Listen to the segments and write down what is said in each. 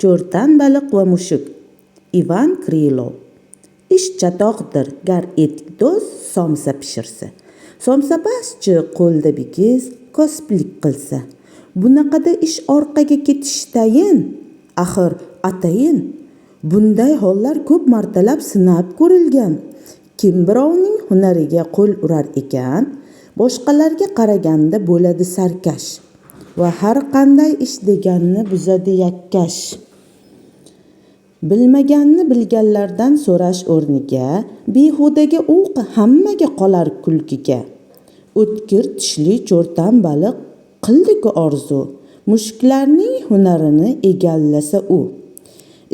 Cho'rtan baliq va mushuk. Ivan Krilov. Ish chatoqdir gar etik do'st somsa pishirsa. Somsapazchi qo'lda bigiz kosiblik qilsa. Bunaqada ish orqaga ketishi tayin, axir atayin. Bunday hollar ko'p martalab sinab ko'rilgan. Kim birovning hunariga qo'l urar ekan, boshqalarga qaraganda bo'ladi sarkash va har qanday ish deganni buzadi yakkash. Bilmaganni bilganlardan so'rash o'rniga behudaga u hammaga qolar kulkiga. O'tkir tishli cho'rtan baliq qildi-ku orzu, mushuklarning hunarini egallasa u.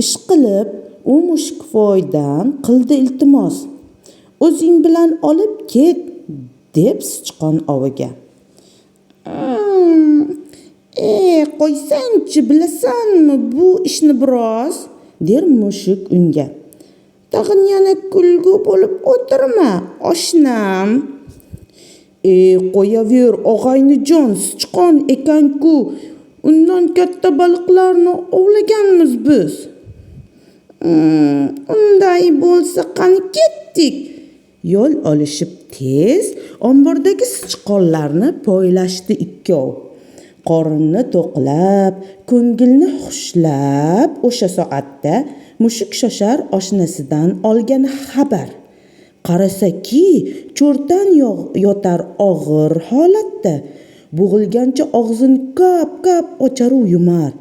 Ishqilib, u mushukfoydan qildi iltimos: "O'zing bilan olib ket", deb sichqon oviga. "E, qo'ysangchi, bilasanmi bu ishni biroz", der mushuk unga. "Tag'in yana kulgu bo'lib o'tirma, oshnam". "E, qo'yaver, og'aynijon, sichqon ekan-ku, undan katta baliqlarni ovlaganmiz biz". "Unday bo'lsa qani ketdik". Yo'l olishib tez ombordagi sichqonlarni poylashdi ikkov. Qorinni to'qlab, ko'ngilni xushlab o'sha soatda mushuk shoshar oshnasidan olgan xabar. Qarasaki, cho'rtan yotar og'ir holatda. Bo'g'ilgancha og'zini kap-kap ocharu yumar.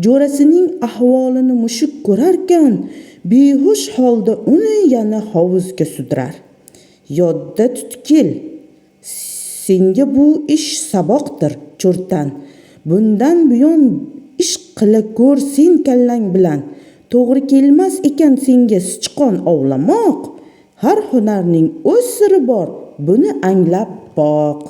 Jo'rasining ahvolini mushuk ko'rarkan, behush holda uni yana hovuzga sudrar. Yodda tutgil, senga bu ish saboqdir, cho'rtan. Bundan buyon ish qila ko'r sen kallang bilan. To'g'ri kelmas ekan senga sichqon ovlamoq. Har hunarning o'z siri bor, buni anglab boq.